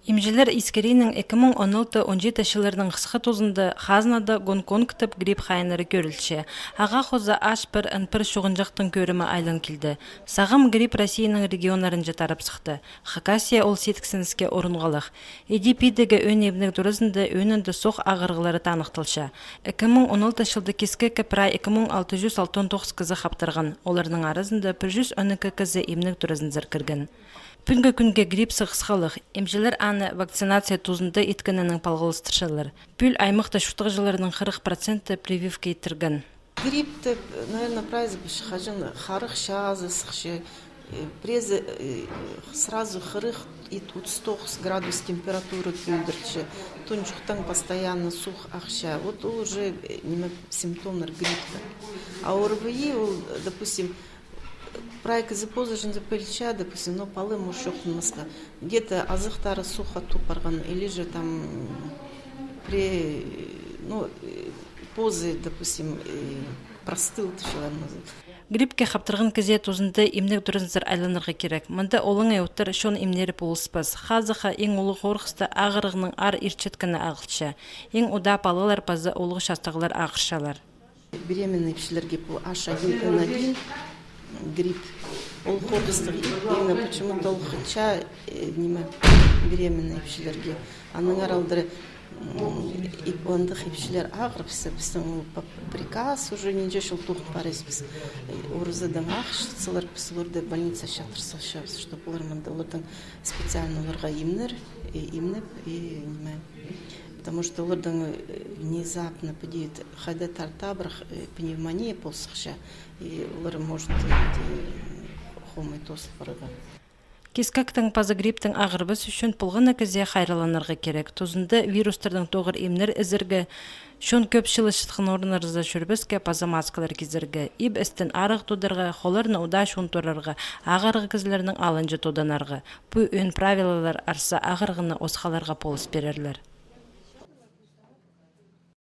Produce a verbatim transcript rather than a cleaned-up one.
Имҷілер искірчелер, ікі муң он алты — он читі чылларның хысхы тузында хазнада Гонконгта грипп хайыннары кӧрілче. Ағаа хоза Аш пір Н пір чуғынҷахтың кӧрімі айлан килді. Сағам грипп Россияның регионнарынҷа тарап сыхты. Хакасия ол сидіксініске орынғалығ. Іди пидігі ӧӧн имнег туразында ӧӧнінде суғ ағырығлары таныхталча. Ікі муң он алты чылда кискекке прай ікі муң алты чӱс алтон тоғыс кізі хаптырған. Оларның аразында пір чӱс он ікі кізі имнег туразынзар кірген. Пӱӱнгі кӱнге грипп сығысхалығ, имҷілер аны вакцинация тузында иткенінең палғалыстырчалар. Пӱӱл аймахта чуртағҷыларның хырых проценті прививка иттірген. Грипп тіп, наверное, прайзы піс хаҷан харығ чазы сыхча, э, прайзы, э, сразу хырых и отыс тоғыс градус температура кӧдірче, тунҷухтаң постоянно суғ ахча. Вот ол уже, э, ниме, симптомнар гриппта. А ОРВИ ол, допустим, прай кізі позы чынзы пілче, допустим, но палым уж чоохтанмасха. Где-то азахтары суғ ат тіп парған, или же там при, ну, э, позы, допустим, э, простыл тіпчелер. Гриппке хаптырған кізее тузында имнег туразынзар айланарға кирек. Мында олаңай оттар чон имнері полыспас. Хазахха иң улуғ хорғыста ағырығның аар иртчеткені ағылча. Иң удаа палалар паза улуғ частығлар ағырчалар. Беременный ипчілерге пу H один N один грипп. Ол хорғыстығ именно почему-то ол хынча, э, ниме, беременный ипчілерге. Аннаңар алдыра, м, ип-, андағ ипчілер ағырыбысса, пістің ол п-, приказ уже нинҷе чыл тоғын парыбыс. Э, оразадаң ағырчатсалар, піс оларны больницаа чатырза салчабыс, чтоб олар мында, оларның специально оларға имнер, э, имнеп, и ниме. Потому что оларның, э, внезапно піди хайда-да табырах, э, пневмония пол сыхча, и олар может, э, хомай тоозыл парарға. Кискектең паза грипптең ағырбас ӱчӱн полған на кізее хайралланарға кирек. Тузында вирустардаң тоғыр имнер ізерге, чон кӧп чыылысчатхан орыннарзар чӧрбеске, паза маскалар кизерге, ип-істен арығ тударға, холларны удаа чуун турарға, ағырығ кізілернің алынҷа тоданарға. Пу ӧӧн правилалар арса ағырығны осхаларға полыс пирерлер.